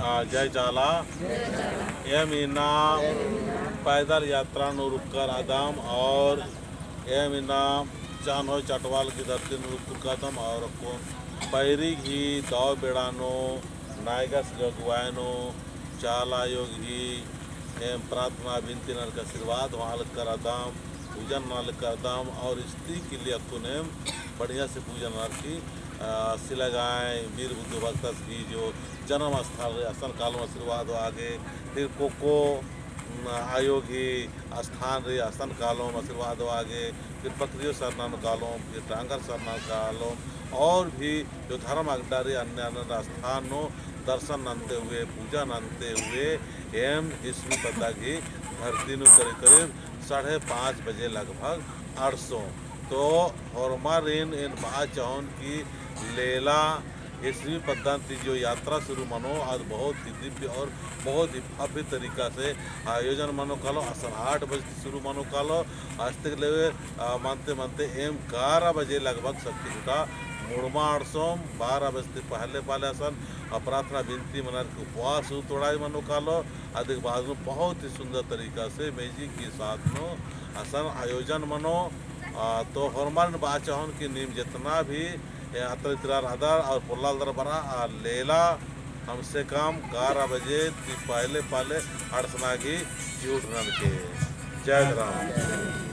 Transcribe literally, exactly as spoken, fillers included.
आ, जय चाला। एम इन्ना पैदल यात्रा नू रुक्कर अदम और एम इन्ना चान्होय चटवाल की धरती नू रुक्कर अदम और अक्कुन पैरी गही दव बेड़ा नू नायगस गही अगुवाई नू चाला आयो गही एम प्रार्थना बिनती ननके आशीर्वाद होआ लगकर अदम, पूजन नना लगकर अदम और इस्ती के लिए अक्कुन एम बढ़िया से पूजन ननर की, आ, सिलागाय वीर बुद्धू भगतस गही जो जन्म स्थल रई असन कालोम आशीर्वाद होआ गे, फिर कोको, न, आयो गही स्थान रई असन कालोम आशीर्वाद होआ गे, फिर बकरियो सरना नू कालोम, फिर डांगर सरना नू कालोम, और भी जो धर्म अड्डा रई अन्य अन्य स्थान नू दर्शन नन्ते हुए, पूजा नन्ते हुए, एम हिसमी पद्दा गही धरती नू करीब करीब साढ़े पाँच बजे लगभग अंड़सोम। तो होरमारिन एन बआ चाहोन कि लेला हिसमी पद्दा ती जो यात्रा शुरू मनो, आद बहुत ही दिव्य और बहुत ही भव्य तरीका से आयोजन मनो कालो। असन आठ बजे ती शुरू मनो कालो, अस्तिक लेवे, आ, मनते मनते एम ग्यारह बजे लगभग शक्ति खुटा मुड़मा अंड़सोम। बारह बजे ती पहले पहले असन, आ, प्रार्थना बिनती मनर की उपवास हूँ तोड़ाई मनो कालो। अदिक बाद नू बहुत ही सुंदर तरीका से music के साथ नू असन आयोजन मनो। आ, तो होरमारिन बआ चाहोन कि नीम जेतना भी ए, अतरा इतरा रअदर और पोल्ला लगदर बरआ, आ, लेला कम से कम ग्यारह बजे ती पहले पहले अंड़सना गही चिहुट ननके। जय धरम।